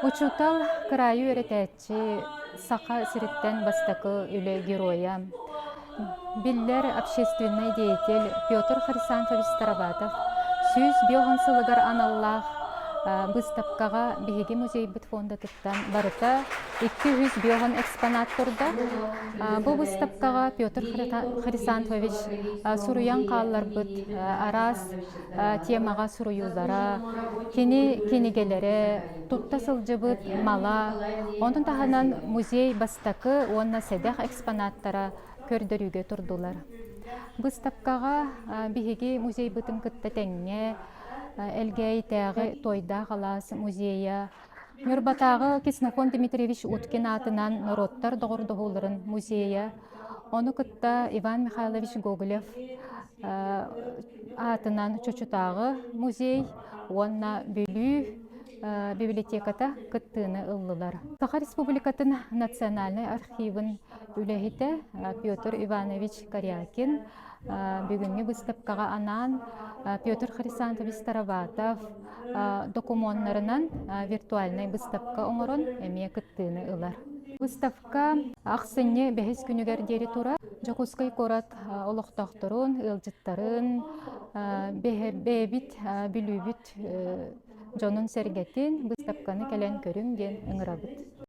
Учуутал, кыраайы үөрэтээччи, Саха сириттэн бастакы үлэ геройа, биллэр общественнай деятель Петр Хрисанфович Староватов 105 сылыгар аналлаах быыстапкаҕа биһиги музейбыт фондатыттан барыта 205 экспонат турда. Бу быыстапкаҕа Петр Хрисанфович суруйан хаалларбыт араас темаҕа суруйуулара, кини кинигэлэрэ, тутта сылдьыбыт мала, онтон таһынан музей бастакы уонна сэдэх экспонаттара көрдөрүүгэ турдулар. Быыстапкаҕа биһиги музейбытын кытта тэҥҥэ Элгээйитээҕи Туойдаах алаас музейа, Ньурбатааҕы Ксенофонт Дмитриевич Уткин аатынан норуоттар доҕордоһууларын музейа, ону кытта Иван Михайлович Гоголев аатынан Чочутааҕы музей уонна Бүлүү библиотеката кыттыыны ыллылар. Саха Республикатын национальнай архивын үлэһитэ Петр Иванович Корякин бүгүҥҥү быыстапкаҕа анаан Петр Хрисантович Староватов докумуоннарынан виртуальнай быыстапка оҥорон эмиэ кыттыыны ылар. Выставка ахсынньы бэһис күнүгэр диэри турар. Дьокуускай куорат олохтоохторун, ыалдьыттарын, бэйэбит Бүлүүбүт дьонун-сэргэтин быыстапканы кэлэн көрүҥ диэн ыҥырабыт.